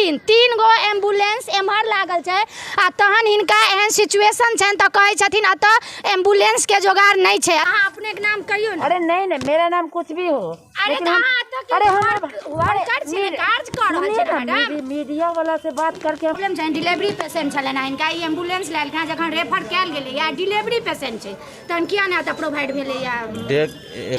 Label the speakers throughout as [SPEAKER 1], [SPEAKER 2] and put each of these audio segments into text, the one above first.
[SPEAKER 1] 3 3 गो एम्बुलेंस एम्हर लागल छै आ तहन हिनका एहन सिचुएशन छनि तऽ कहै छथिन एतऽ एम्बुलेंस के जोगाड़ नहि छै। अहाँ अपने के नाम कहियौ ने।
[SPEAKER 2] अरे नहीं नहीं, मेरा नाम कुछ भी हो।
[SPEAKER 1] अरे
[SPEAKER 2] लेकिन
[SPEAKER 1] तो
[SPEAKER 2] हम
[SPEAKER 1] अहाँ एतऽ के
[SPEAKER 2] अरे हम
[SPEAKER 1] वर्कर छी ने, कार्य कऽ रहल
[SPEAKER 2] सुनिए
[SPEAKER 1] छी
[SPEAKER 2] ना,
[SPEAKER 1] मैडम।
[SPEAKER 2] मीडिया वाला से बात करके हम
[SPEAKER 1] प्रॉब्लम छनि, डिलीवरी पेशेंट छलनि हिनका, ई एम्बुलेंस लायल जखन रेफर कयल गेलैया, डिलीवरी पेशेंट छै तहन किया नहि एतऽ प्रोवाइड भेलैया?
[SPEAKER 3] देख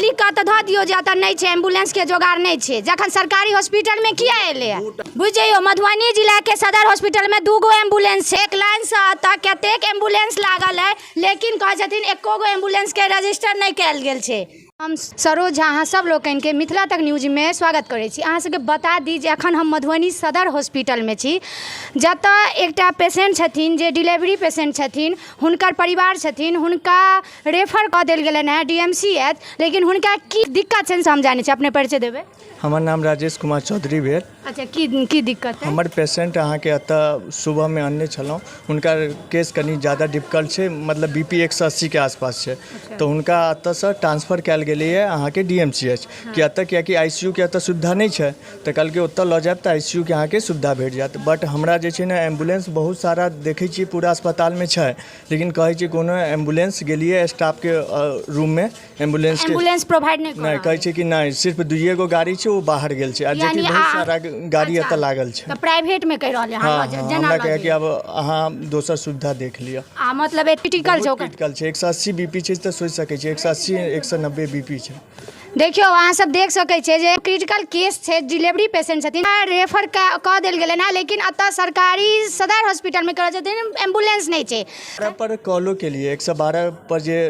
[SPEAKER 1] लिख कऽ तऽ धऽ दियौ जे एतऽ नहि छै, एम्बुलेंस के जोगाड़ नहि छै। जखन सरकारी हॉस्पिटल में किया एलै? बुझि जइयौ, मधुबनी जिला के सदर हॉस्पिटल में 2 गो एम्बुलेंस छै। एक लाइन से एतऽ कतेक एम्बुलेंस लागल है, लेकिन कहै छथिन एको गो एम्बुलेंस के रजिस्टर नहि कयल गेल छै। हम सरोज झा अहाँ सब लोकनिके मिथिला तक न्यूजमे स्वागत करै छी। अहाँ सबके बता दी जे एखन हम मधुबनी सदर हॉस्पिटलमे छी, जतऽ एकटा पेशेंट छथिन जे डिलीवरी पेशेंट छथिन, हुनकर परिवार छथिन, हुनका रेफर कऽ देल गेलनि हेँ डी एम सी एच, लेकिन हुनका की दिक्कत छनि से हम जानै छी। अपने परिचय देबै?
[SPEAKER 4] हमर नाम राजेश कुमार चौधरी भेल।
[SPEAKER 1] अच्छा, की की दिक्कत है?
[SPEAKER 4] हमर पेशेंट अहाँके एतऽ सुबहमे अनने छलहुँ, हुनकर केस कनि ज्यादा डिफिकल्ट छै, मतलब बी पी 180 के आसपास छै, तऽ हुनका एतऽसँ ट्रांसफर कयल गेलैए अहाँके डी एम सी एच, कि एतऽ कियाकि आई सी यू के एतऽ सुविधा नहि छै, तऽ कहलकै ओतऽ लऽ जायब तऽ आई सी यू के अहाँके सुविधा भेट जायत। बट हमरा जे छै ने एम्बुलेंस बहुत सारा देखै छियै पूरा अस्पतालमे छै, लेकिन कहै छै कोनो एम्बुलेंस गेलियै स्टाफके रूममे एम्बुलेंस के
[SPEAKER 1] एम्बुलेंस प्रोवाइड नहि
[SPEAKER 4] नहि कहै छै कि नहि, सिर्फ 2 गो गाड़ी छै, ओ बाहर गेल छै, आ जेकि
[SPEAKER 1] यानी
[SPEAKER 4] बहुत सारा गाड़ी
[SPEAKER 1] अच्छा,
[SPEAKER 4] एतऽ लागल छै।
[SPEAKER 1] तऽ प्राइवेट में कहि रहल
[SPEAKER 4] हँ, हँ, हमरा कहै कि आब अहाँ दोसर सुविधा देख लिअ।
[SPEAKER 1] आ मतलब क्रिटिकल छै,
[SPEAKER 4] क्रिटिकल छै, 180 बीपी छै, तऽ सोचि सकै छी 180 190 बीपी छै।
[SPEAKER 1] देखियौ, अहाँ सब देख सकै छियै जे क्रिटिकल केस छै, डिलीवरी पेशेंट छथिन, रेफर कऽ देल गेलनि हेँ, लेकिन एतऽ सरकारी सदर हॉस्पिटलमे कहै छथिन एम्बुलेंस नहि छै।
[SPEAKER 4] पर कॉलो केलियै 112 पर जे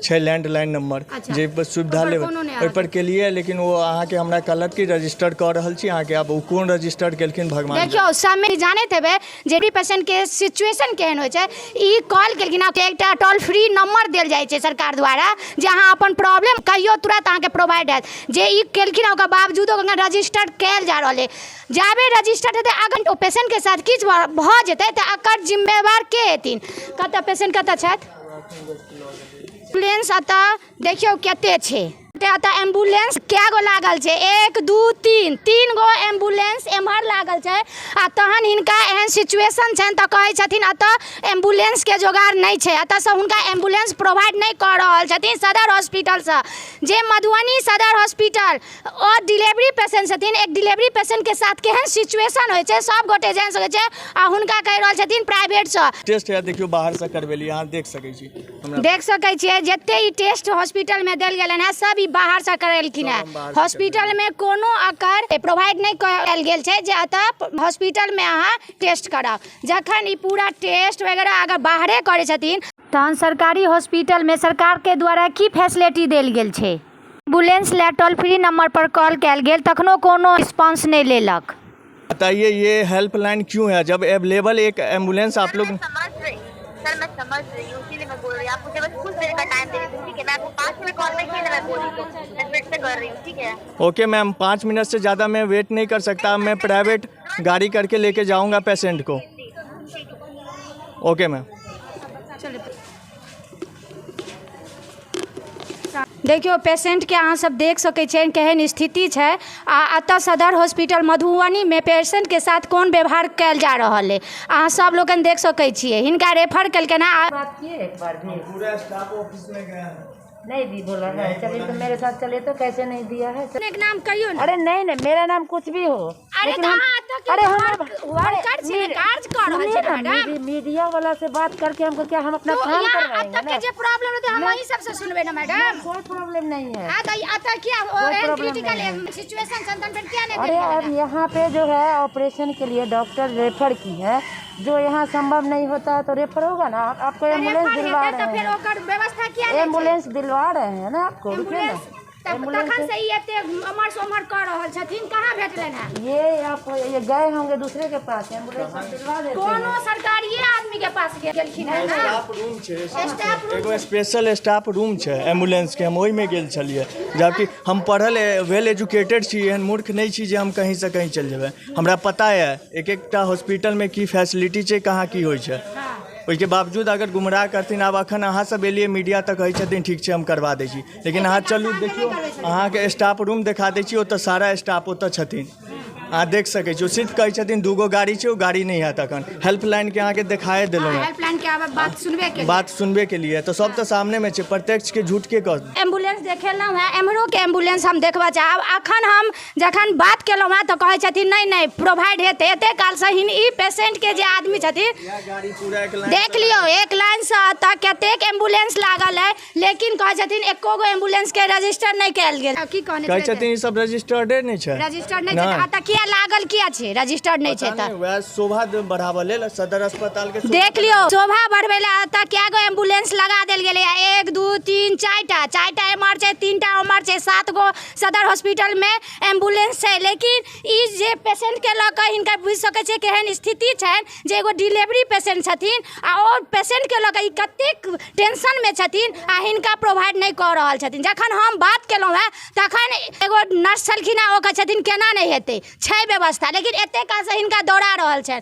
[SPEAKER 4] छै लैंडलाइन नंबर, जे पर सुविधा लेबै ओहि पर केलियै, लेकिन ओ अहाँके हमरा कहलक कि रजिस्टर कऽ रहल छी अहाँके। आब ओ कोन रजिस्टर केलखिन भगवान।
[SPEAKER 1] देखियौ, समय जानैत हेबै जे भी पेशेंट के सिचुएशन केहन होइ छै। ई कॉल केलखिन, एकटा टोल फ्री नंबर देल जाइ छै सरकार द्वारा जे अहाँ अपन प्रॉब्लम कहियौ, तुरंत अहाँके प्रोवाइड हैत। जे ई केलखिन ओकर बावजूदो रजिस्टर कयल जा रहल अइ। जाबे रजिस्टर हेतै, अगर ओ पेशेंट के साथ किछु भऽ जेतै तऽ एकर जिम्मेवार के हेथिन? कतऽ पेशेंट कतऽ छथि? एम्बुलेंस एतऽ देखियौ कते छै। एतऽ एम्बुलेंस कए गो लागल छै? 1 2 3 3 गो एम्बुलेंस एम्हर लागल छै, आ तहन हिनका एहन सिचुएशन छनि तऽ कहै छथिन एतऽ एम्बुलेंस के जोगाड़ नहि छै। एतऽसँ हुनका एम्बुलेंस प्रोवाइड नहि कऽ रहल छथिन सदर हॉस्पिटलसँ, जे मधुबनी सदर हॉस्पिटल ओ डिलीवरी पेशेंट छथिन। एक डिलीवरी पेशेंट के साथ केहन सिचुएशन होइ छै सब गोटे जानि सकै छै, आ हुनका कहि रहल छथिन प्राइवेटसँ।
[SPEAKER 4] टेस्ट है, देखियौ बाहरसँ करबेलियै, अहाँ देख सकै छी।
[SPEAKER 1] देख सकै छियै जते ई टेस्ट हॉस्पिटलमे देल गेलनि हेँ सब ई बाहरसँ करेलखिन हेँ। हॉस्पिटलमे कोनो एकर प्रोवाइड नहि कयल गेल छै जे एतऽ हॉस्पिटलमे अहाँ टेस्ट कराउ। जखन ई पूरा टेस्ट वगैरह अगर बाहरे करै छथिन तहन सरकारी हॉस्पिटलमे सरकारके द्वारा की फैसिलिटी देल गेल छै? एम्बुलेंस लए टोल फ्री नंबर पर कॉल कयल गेल तखनो कोनो रिस्पॉन्स नहि लेलक।
[SPEAKER 4] बताइए ये हेल्पलाइन क्यों है जब अवेलेबल एक एम्बुलेंस आप लोग।
[SPEAKER 5] समझ रही सर, मैं समझ रही हूँ, इसीलिए मैं बोल रही हूँ आप मुझे बस कुछ देर का टाइम दे दीजिए, ठीक है? मैं आपको 5 मिनट कॉल बैक किया, मैं बोल रही हूँ 10 मिनट से कर रही हूँ, ठीक है?
[SPEAKER 4] ओके मैम, 5 मिनट से ज़्यादा मैं वेट नहीं कर सकता, मैं प्राइवेट गाड़ी करके लेके जाऊँगा पेशेंट को। Okay ma'am.
[SPEAKER 1] देखियौ, पेशेंटके अहाँ सब देख सकै छियनि केहन स्थिति छै, आ एतऽ सदर हॉस्पिटल मधुबनीमे पेशेंटके साथ कोन व्यवहार कयल जा रहल अइ अहाँ सब लोकनि देख सकै छियै। हिनका रेफर केलकनि हँ।
[SPEAKER 2] बात किए एक बार भी
[SPEAKER 4] पूरा स्टाफ ऑफिस में गया है।
[SPEAKER 2] नहीं दी बोला है, चलिए तो मेरे साथ चलिए, तो कैसे नहीं दिया है?
[SPEAKER 1] अपने के नाम कहियौ ने।
[SPEAKER 2] अरे नहीं नहीं, मेरा नाम कुछ भी हो।
[SPEAKER 1] अरे
[SPEAKER 2] लेकिन
[SPEAKER 1] तो
[SPEAKER 2] हम
[SPEAKER 1] अहाँ एतऽ के
[SPEAKER 2] अरे हम
[SPEAKER 1] वर्कर छी ने, कार्य कऽ रहल
[SPEAKER 2] सुनिए
[SPEAKER 1] छी
[SPEAKER 2] ना,
[SPEAKER 1] मैडम।
[SPEAKER 2] मीडिया वाला से बात करके हमको क्या, हम अपना
[SPEAKER 1] तो
[SPEAKER 2] काम
[SPEAKER 1] यहाँ
[SPEAKER 2] करवाएंगे
[SPEAKER 1] अब तक
[SPEAKER 2] ना?
[SPEAKER 1] के जे प्रॉब्लम रहते हम वही सबसे सुनबे ना मैडम।
[SPEAKER 2] कोई प्रॉब्लम नहीं है।
[SPEAKER 1] हाँ, तो एतऽ किया
[SPEAKER 2] कोई
[SPEAKER 1] एहन
[SPEAKER 2] प्रॉब्लम
[SPEAKER 1] क्रिटिकल
[SPEAKER 2] नहीं है।
[SPEAKER 1] सिचुएशन छनि तहन फेर किया नहि
[SPEAKER 2] अरे
[SPEAKER 1] देल
[SPEAKER 2] अब
[SPEAKER 1] गेलनि?
[SPEAKER 2] यहाँ पे जो है ऑपरेशन के लिए डॉक्टर रेफर की है, जो यहाँ संभव नहीं होता है तो रेफर होगा ना। आपको एम्बुलेंस
[SPEAKER 1] रेफर
[SPEAKER 2] दिलवा
[SPEAKER 1] हेतै तऽ
[SPEAKER 2] रहे
[SPEAKER 1] फेर
[SPEAKER 2] हैं,
[SPEAKER 1] ओकर व्यवस्था किया नहि छै?
[SPEAKER 2] एम्बुलेंस दिलवा रहे हैं ना आपको, रुकिए ना।
[SPEAKER 1] एम्बुलेंस तखन से ई एते अमर सोमर कऽ रहल छथिन, कहाँ भेटलनि हेँ?
[SPEAKER 2] ये आप ये गए होंगे दूसरे के पास, एम्बुलेंस हम दिलवा देते
[SPEAKER 1] कोनो
[SPEAKER 2] हैं।
[SPEAKER 1] सरकारिये आदमी के पास गेलखिन हेँ ना?
[SPEAKER 4] स्टाफ रूम छै,
[SPEAKER 1] स्टाफ रूम
[SPEAKER 4] एगो स्पेशल स्टाफ रूम छै एम्बुलेंस के, हम ओहिमे गेल छलियै। जबकि हम पढ़ल वेल एजुकेटेड छी, एहन मूर्ख नहि छी जे हम कहींसँ कहीं चलि जेबै। हमरा पता यऽ एक एकटा हॉस्पिटलमे की फैसिलिटी छै, कहाँ की होइ छै। ओहिके बावजूद अगर गुमराह करथिन। आब अखन अहाँ सब एलियै मीडिया तऽ कहै छथिन ठीक छै हम करवा दै छी, लेकिन अहाँ चलू देखियौ, अहाँके स्टाफ रूम देखा दै छी, ओतऽ सारा स्टाफ ओतऽ छथिन। अहाँ देख सकै छी। ओ सिर्फ कहै छथिन दूगो गाड़ी छै, ओ गाड़ी नहि हैत अखन। हेल्पलाइनके अहाँके देखाए देलहुँ हेँ।
[SPEAKER 1] हेल्पलाइन के आब बात सुनबे के
[SPEAKER 4] बात सुनबे के लिए तऽ सब तऽ सामनेमे छै, प्रत्यक्षके झूठ के कहत।
[SPEAKER 1] एम्बुलेंस देखेलहुँ हेँ, एम्हरोके एम्बुलेंस हम देखबऽ चाहब। अखन हम जखन बात केलहुँ हेँ तऽ कहै छथिन नहि नहि प्रोवाइड हेतै। एते कालसँ हिन ई पेशेंटके जे आदमी छथिन देख लियौ, एक लाइनसँ एतऽ कतेक एम्बुलेंस लागल अइ, लेकिन कहै छथिन एको गो एम्बुलेंस के रजिस्टर नहि कयल गेल। की कहने
[SPEAKER 4] कहै छथिन ई सब रजिस्टर्डे नहि छै।
[SPEAKER 1] रजिस्टर्ड नहि छै तऽ एतऽ किया लागल, किया छै रजिस्टर्ड नहि छै? तऽ
[SPEAKER 4] वएह शोभा बढ़ाबऽ लेल सदर अस्पताल के
[SPEAKER 1] देख लियौ, शोभा बढ़बै लए एतऽ कए गो एम्बुलेंस लगा देल गेलै। 1 2 3 4टा, 4टा एम्हर छै, 3टा ओम्हर छै, 7 गो सदर हॉस्पिटलमे एम्बुलेंस छै। लेकिन ई जे पेशेंटके लऽ कऽ हिनकर बुझि सकै छियै केहन स्थिति छनि जे एगो डिलीवरी पेशेंट छथिन आ ओ पेशेंटके लऽ कऽ ई कतेक टेंशनमे छथिन आ हिनका प्रोवाइड नहि कऽ रहल छथिन। जखन हम बात केलहुँ हेँ तखन एगो नर्स छलखिन हेँ, ओ कहै छथिन केना नहि हेतै, छै व्यवस्था, लेकिन एतेक कालसँ हिनका दौड़ा रहल छनि।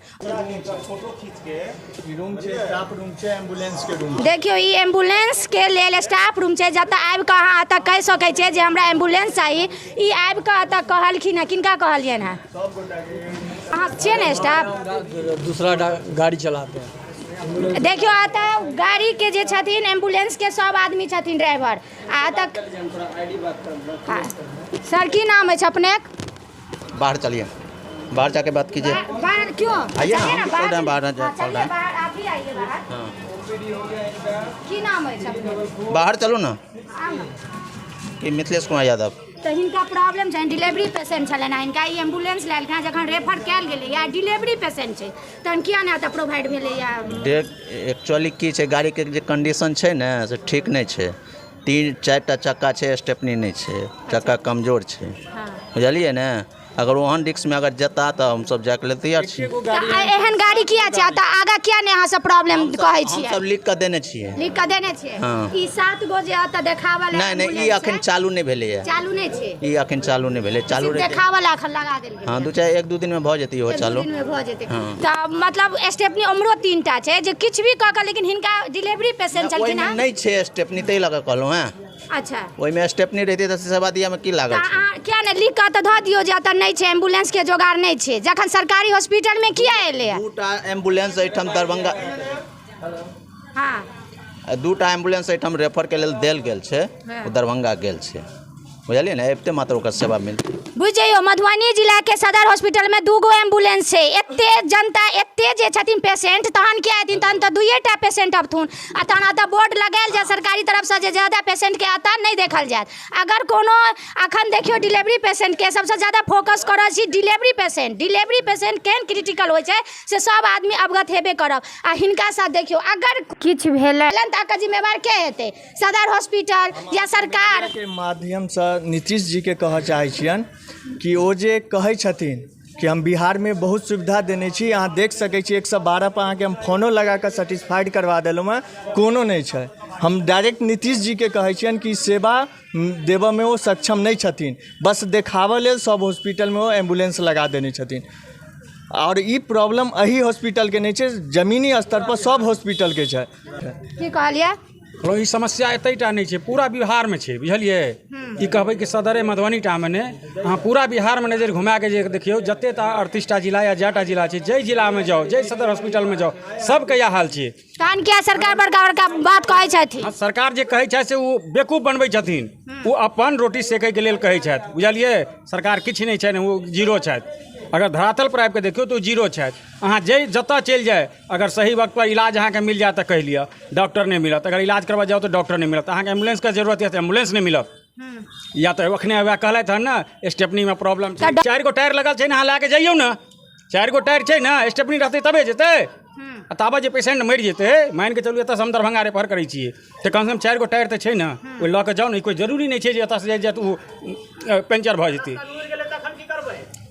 [SPEAKER 4] रूम छै, स्टाफ रूम छै, एम्बुलेंस के रूम।
[SPEAKER 1] देखियौ, ई एम्बुलेंस के लेल स्टाफ रूम छै, जतऽ आबि कऽ अहाँ एतऽ कहि सकै छियै जे हमरा एम्बुलेंस चाही। ई आबि कऽ एतऽ कहलखिन हेँ। किनका कहलियनि हेँ? अहाँ छियै ने स्टाफ?
[SPEAKER 3] दूसरा गाड़ी चलाते हैं।
[SPEAKER 1] देखियौ, एतऽ गाड़ी के जे छथिन एम्बुलेंस के सब आदमी छथिन ड्राइवर। आ एतऽ सर की नाम अछि अपनेक?
[SPEAKER 6] बाहर चलिए, बाहर जाके बात कीजिए।
[SPEAKER 1] बाहर क्यों?
[SPEAKER 6] आइए ना,
[SPEAKER 1] चलिए
[SPEAKER 6] हम चल रहे हैं बाहर,
[SPEAKER 1] हाँ,
[SPEAKER 6] चल रहे
[SPEAKER 1] चलिए
[SPEAKER 6] हैं।
[SPEAKER 1] बाहर, आप भी आइए बाहर।
[SPEAKER 6] हाँ।
[SPEAKER 1] की नाम अछि अपने?
[SPEAKER 6] बाहर चलो ना।
[SPEAKER 1] आउ ना।
[SPEAKER 6] ये मिथिलेश कुमार यादव।
[SPEAKER 1] तऽ हिनका प्रॉब्लम छनि, डिलीवरी पेशेंट छलनि हेँ, हिनका ई एम्बुलेंस लायल हेँ जखन रेफर कयल गेलैए, डिलीवरी पेशेंट छै तहन किया नहि एतऽ प्रोवाइड भेलैए?
[SPEAKER 6] एक्चुअली की छै, गाड़ीके जे कंडीशन छै ने से ठीक नहि छै। 3-4टा चक्का छै, स्टेपनी नहि छै, चक्का कमजोर छै, बुझलियै ने। अगर ओहन रिक्समे अगर जेता तऽ हमसब जाइके लेल तैयार छी।
[SPEAKER 1] तऽ एहन गाड़ी किया छै तऽ आगाँ किया नहि अहाँ सब प्रॉब्लम कहै छियै?
[SPEAKER 6] हमसब लिख कऽ देने छियै।
[SPEAKER 1] लिख कऽ देने छियै?
[SPEAKER 6] हाँ।
[SPEAKER 1] ई 7 गो जे एतऽ देखावल
[SPEAKER 6] नहि नहि, ई अखन चालू नहि भेलैए।
[SPEAKER 1] चालू नहि छै?
[SPEAKER 6] ई अखन चालू नहि भेलै, चालू
[SPEAKER 1] सिर्फ देखावल अखन लगा देल गेलै।
[SPEAKER 6] हाँ, 2-4 1-2 दिनमे भऽ जेतै इहो
[SPEAKER 1] 1-2
[SPEAKER 6] चालू।
[SPEAKER 1] दिनमे भऽ जेतै।
[SPEAKER 6] हाँ।
[SPEAKER 1] तऽ मतलब स्टेपनी उम्हरो 3टा छै जे किछु भी कऽ कऽ, लेकिन हिनका डिलीवरी पेशेंट छलखिन
[SPEAKER 6] ओहिमे
[SPEAKER 1] हेँ।
[SPEAKER 6] नहि छै स्टेपनी, ताहि लऽ कऽ कहलहुँ हेँ।
[SPEAKER 1] अच्छा,
[SPEAKER 6] ओहिमे स्टेपनी रहितै तऽ सेवा दियामे की लागल
[SPEAKER 1] तऽ
[SPEAKER 6] छै?
[SPEAKER 1] अहाँ किया नहि लिख कऽ तऽ धऽ दियौ जे एतऽ नहि छै एम्बुलेंस के जोगाड़ नहि छै, जखन सरकारी हॉस्पिटलमे किया एलै?
[SPEAKER 6] 2टा एम्बुलेंस एहिठाम दरभंगा,
[SPEAKER 1] हाँ,
[SPEAKER 6] 2टा एम्बुलेंस एहिठाम रेफरके लेल देल गेल छै, ओ दरभंगा गेल छै, बुझलियै ने। अबिते मात्र ओकर सेवा मिलतै।
[SPEAKER 1] बुझि जइयौ, मधुबनी जिलाके सदर हॉस्पिटलमे 2 गो एम्बुलेंस छै। एते जनता, एते जे छथिन पेशेंट, तहन किया एथिन? तहन तऽ 2टा पेशेंट अबथुन। आ तहन एतऽ बोर्ड लगायल जाय सरकारी तरफसँ जे ज्यादा पेशेंटके एतऽ नहि देखल जायत। अगर कोनो अखन देखियौ डिलीवरी पेशेंटके सबसँ ज्यादा फोकस कऽ रहल छी, डिलीवरी पेशेंट, डिलीवरी पेशेंट केहन क्रिटिकल होइ छै से सब आदमी अवगत हेबे करब। आ हिनका साथ देखियौ अगर किछु भेलै तऽ एकर जिम्मेवार के हेतै? सदर हॉस्पिटल या सरकार?
[SPEAKER 4] के माध्यमसँ नीतीश जीके कहऽ चाहै छियनि कि ओ जे कहै छथिन कि हम बिहारमे बहुत सुविधा देने छी, अहाँ देख सकै छी 112 पर अहाँके हम फोनो लगाकऽ सेटिस्फाइड करवा देलहुँ हेँ, कोनो नहि छै। हम डायरेक्ट नीतीश जीके कहै छियनि कि सेवा देबऽमे ओ सक्षम नहि छथिन, बस देखाबऽ लेल सब हॉस्पिटलमे ओ एम्बुलेंस लगा देने छथिन। आओर ई प्रॉब्लम एहि हॉस्पिटलके नहि छै, जमीनी स्तर पर सब हॉस्पिटलके छै।
[SPEAKER 1] की कहलियै?
[SPEAKER 3] कहलहुँ ई समस्या एतैटा नहि छै, पूरा बिहारमे छै, बुझलियै। ई कहबै कि सदरे मधुबनी टामे नहि, अहाँ पूरा बिहारमे नजरि घुमाके जे देखियौ, जते टा 38टा जिला या जएटा जिला छै, जाहि जिलामे जाउ, जाहि सदर हॉस्पिटलमे जाउ, सबके इएह हाल छै।
[SPEAKER 1] तहन किया सरकार बड़का बड़का बात कहै छथिन?
[SPEAKER 3] हाँ, सरकार जे कहै छथि से ओ बेवकूफ बनबै छथिन, ओ अपन रोटी सेकैके लेल कहै छथि, बुझलियै। सरकार किछु नहि छनि, ओ जीरो छथि। अगर धरातल पर आबिके देखियौ तऽ ओ जीरो छथि। अहाँ जाहि जतऽ चलि जाय, अगर सही वक्त पर इलाज अहाँके मिल जायत तऽ कहि लिअ, डॉक्टर नहि मिलत। अगर इलाज करबऽ जाउ तऽ डॉक्टर नहि मिलत। अहाँके एम्बुलेंसके जरूरत यऽ तऽ एम्बुलेंस नहि मिलत। या तऽ एखने वएह कहलथि हन ने, स्टेपनीमे प्रॉब्लम छै, 4 गो टायर लगल छै ने, अहाँ लए कऽ जइयौ ने, 4 गो टायर छै ने, स्टेपनी रहतै तबे जेतै। आ ताबत जे पेशेंट मरि जेतै, मानिके चलू एतऽसँ हम दरभंगा रेफर करै छियै तऽ कमसँ कम 4 गो टायर तऽ छै ने, ओहि लऽ कऽ जाउ ने। कोइ जरूरी नहि छै जे एतऽसँ जाइत जाइत ओ पंचर भऽ जेतै।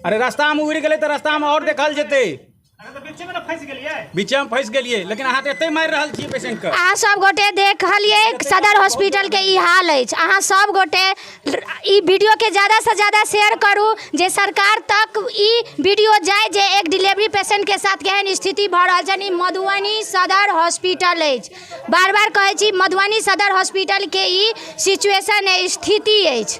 [SPEAKER 3] अरे रास्तामे उड़ि गेलै तऽ रास्तामे आओर देखल जेतै। बीचेमे फँसि गेलियै, लेकिन अहाँ तऽ एते मारि रहल छियै पेशेंटके।
[SPEAKER 1] अहाँ सब गोटे देखलियै सदर हॉस्पिटल के ई हाल अछि। अहाँ सब गोटे ई वीडियो के ज़्यादा से ज़्यादा शेयर करू जे सरकार तक ई वीडियो जाय जे एक डिलीवरी पेशेंट के साथ केहन स्थिति भऽ रहल छनि। ई मधुबनी सदर हॉस्पिटल अछि, बार बार कहै छी मधुबनी सदर हॉस्पिटल के ई सिचुएशन स्थिति अछि।